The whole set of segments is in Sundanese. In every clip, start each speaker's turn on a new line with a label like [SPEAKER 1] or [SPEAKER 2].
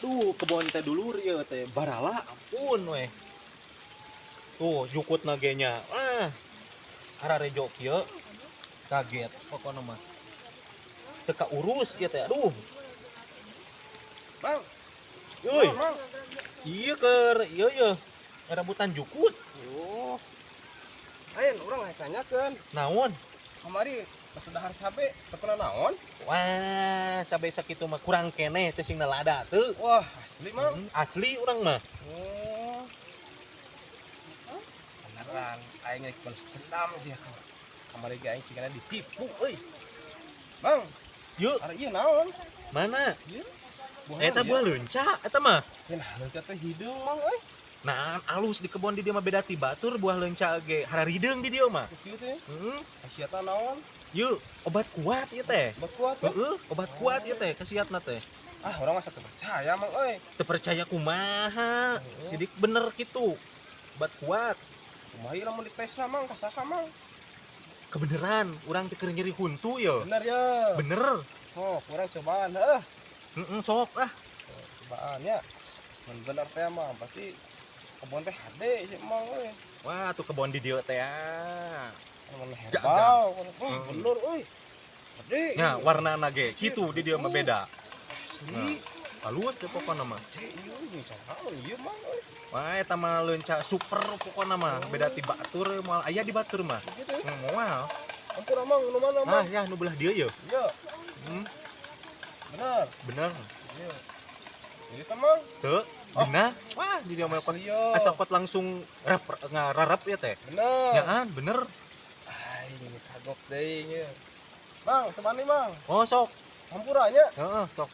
[SPEAKER 1] Duh, kebon teh dulur ieu teh barala ampun weh. Tuh jukutna ge nya. Ah. Hararejo kieu. Kaget pokona mah. Teu kaurus ieu teh aduh.
[SPEAKER 2] Bang,
[SPEAKER 1] Euy,
[SPEAKER 2] Bang.
[SPEAKER 1] Ieu keur ieu ye rebutan jukut.
[SPEAKER 2] Oh. Ayo, urang hayang tanyakeun.
[SPEAKER 1] Naon?
[SPEAKER 2] Kamari pas dahar sabe teu pernah naon?
[SPEAKER 1] Wah, sabe sakitu mah kurang keneh teh sing lada teu.
[SPEAKER 2] Wah, asli, Mang.
[SPEAKER 1] Asli urang mah.
[SPEAKER 2] Oh. Beneran, aing rek balas dendam sih. Kamari ge aing cigana ditipu euy. Bang,
[SPEAKER 1] Yuk,
[SPEAKER 2] ari ieu naon?
[SPEAKER 1] Mana?
[SPEAKER 2] Ieu. Buah
[SPEAKER 1] Eta
[SPEAKER 2] naon
[SPEAKER 1] buah
[SPEAKER 2] ieu?
[SPEAKER 1] Leunca eta mah.
[SPEAKER 2] Nah, leunca teh hideung, Mang euy.
[SPEAKER 1] Nah, alus di kebon di dieu mah beda ti batur, buah leunca ge hararideung di dieu mah.
[SPEAKER 2] Kieu teh.
[SPEAKER 1] Heeh.
[SPEAKER 2] Khasiatna naon?
[SPEAKER 1] Yuk, obat kuat ieu teh.
[SPEAKER 2] Obat kuat teh.
[SPEAKER 1] Heeh, obat kuat ieu teh khasiatna teh.
[SPEAKER 2] Ah, urang masa teu percaya, Mang euy.
[SPEAKER 1] Teu percaya kumaha?
[SPEAKER 2] Heeh.
[SPEAKER 1] Sidik bener kitu. Obat kuat.
[SPEAKER 2] Kumaha ieu lamun dites lah, Mang, ka saha, Mang?
[SPEAKER 1] Kebeneran, urang teh keur nyeri huntu ye.
[SPEAKER 2] Bener ya.
[SPEAKER 1] Bener.
[SPEAKER 2] Sok, urang cobaan heuh.
[SPEAKER 1] Heeh, sok ah.
[SPEAKER 2] Cobaan ya. Mun bener teh mah pasti kebon teh hade sih, Mang euy.
[SPEAKER 1] Wah, tuh kebon di dieu teh ah.
[SPEAKER 2] Mun
[SPEAKER 1] Jaga.
[SPEAKER 2] herbal, wah bener euy. Hade.
[SPEAKER 1] Nya, warnana ge kitu di dieu mah beda.
[SPEAKER 2] Asli.
[SPEAKER 1] Halus ya pokona mah.
[SPEAKER 2] Hade ieu leunca naon ieu, Mang euy.
[SPEAKER 1] Wah, eta mah leunca super pokona mah, beda ti batur, moal aya di batur mah.
[SPEAKER 2] Gitu.
[SPEAKER 1] Moal.
[SPEAKER 2] Ampun, Mang, nu mana,
[SPEAKER 1] Nah,
[SPEAKER 2] Mang?
[SPEAKER 1] ya nu belah dieu ye.
[SPEAKER 2] Iya, bener.
[SPEAKER 1] Bener.
[SPEAKER 2] Iya. Jadi teh, Mang.
[SPEAKER 1] Teu, bener. Wah, di dieu mah
[SPEAKER 2] Asli yo.
[SPEAKER 1] Asa kot langsung rep ngararep ya teh.
[SPEAKER 2] Bener.
[SPEAKER 1] Ya kan, bener.
[SPEAKER 2] Aing kagok deui nya. Mang, cobaan nih, Mang.
[SPEAKER 1] Oh, sok.
[SPEAKER 2] Hampura nya.
[SPEAKER 1] Heeh, sok.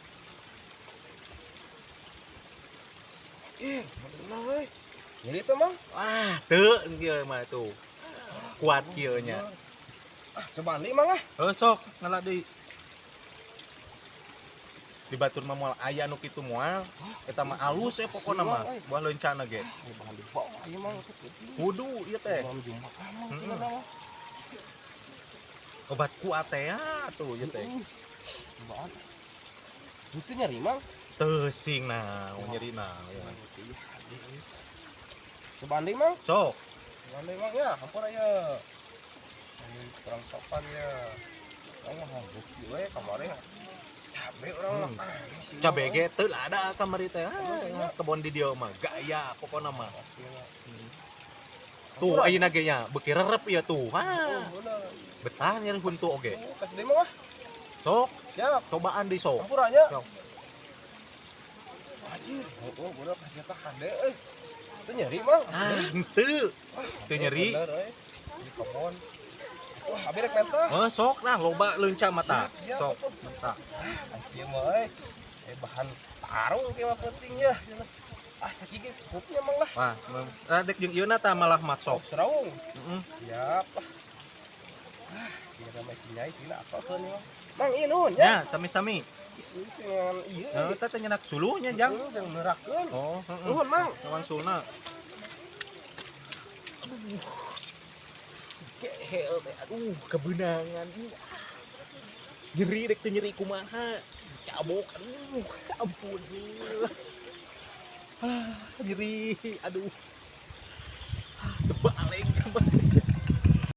[SPEAKER 2] Ih, bener euy. Jadi teh, Mang.
[SPEAKER 1] Wah, teu kieu mah tuh. Kuat kieu nya.
[SPEAKER 2] Ah, cobaan deui, Mang ah.
[SPEAKER 1] Heuh, sok ngala deui. Di batur mah moal aya nu kitu moal. Eta mah alus ya pokona mah. Buah leuncana ge.
[SPEAKER 2] Ini bahan dibawa ieu, Mang.
[SPEAKER 1] Kudu ieu teh.
[SPEAKER 2] Malam Jumat ah, Mang.
[SPEAKER 1] Heeh.
[SPEAKER 2] Cenah mah.
[SPEAKER 1] Obat kuat teh ah tuh ieu teh.
[SPEAKER 2] Cobaan. Itu nyeri, Mang.
[SPEAKER 1] Teu sing naon nyeri naon.
[SPEAKER 2] Cobaan deui, Mang.
[SPEAKER 1] Sok.
[SPEAKER 2] Cobaan deui, Mang ya, hampura ya. Ini kurang sopan ya. Urang mah bukti we kamari. Cabe urang mah. Ah, sih,
[SPEAKER 1] Cabe
[SPEAKER 2] Mang.
[SPEAKER 1] ge teu lada kamari teh. Ah, kebon di dieu mah gaya pokona mah. Tuh ayeuna ge nya beuki rerep ieu tuh. Ah, betah nyeri huntu oge.
[SPEAKER 2] Oh, kasih deui, Mang ah.
[SPEAKER 1] Sok,
[SPEAKER 2] Siap.
[SPEAKER 1] Cobaan deui sok.
[SPEAKER 2] Hampura nya.
[SPEAKER 1] Sok.
[SPEAKER 2] Anjir, oh, bener khasiatna hade euy. Teu nyeri, Mang.
[SPEAKER 1] Ah, henteu. Teu nyeri.
[SPEAKER 2] Bener euy. Di kebon. Wah, abi rek menta.
[SPEAKER 1] Oh, sok nah loba leunca mata.
[SPEAKER 2] Siap,
[SPEAKER 1] Sok,
[SPEAKER 2] atuh.
[SPEAKER 1] menta.
[SPEAKER 2] Ah, ieu mah euy. Eh, bahan tarung kieu mah penting ya. Ah, sakieu ge cukupnya, Mang lah.
[SPEAKER 1] Wah, dek jeung ieu na tah malah mat sok.
[SPEAKER 2] Sok serawung.
[SPEAKER 1] Heeh.
[SPEAKER 2] Siap lah. Ah, si ramai si nyai cina apa tuh nih, Mang? Mang, ieu nuhun ya.
[SPEAKER 1] Ya, sami-sami.
[SPEAKER 2] Ih, ini teh ngan ieu.
[SPEAKER 1] Heeh, teh teh nyenak suluhnya, Jang.
[SPEAKER 2] Heeh, jang neurakeun.
[SPEAKER 1] Oh, heeh.
[SPEAKER 2] Nuhun, Mang.
[SPEAKER 1] Kawan sulna. Aduh. Si gehel teh, aduh, kebenangan. Nyeri dek teu nyeri kumaha. Cabok, aduh, ampun. Ah, nyeri, aduh.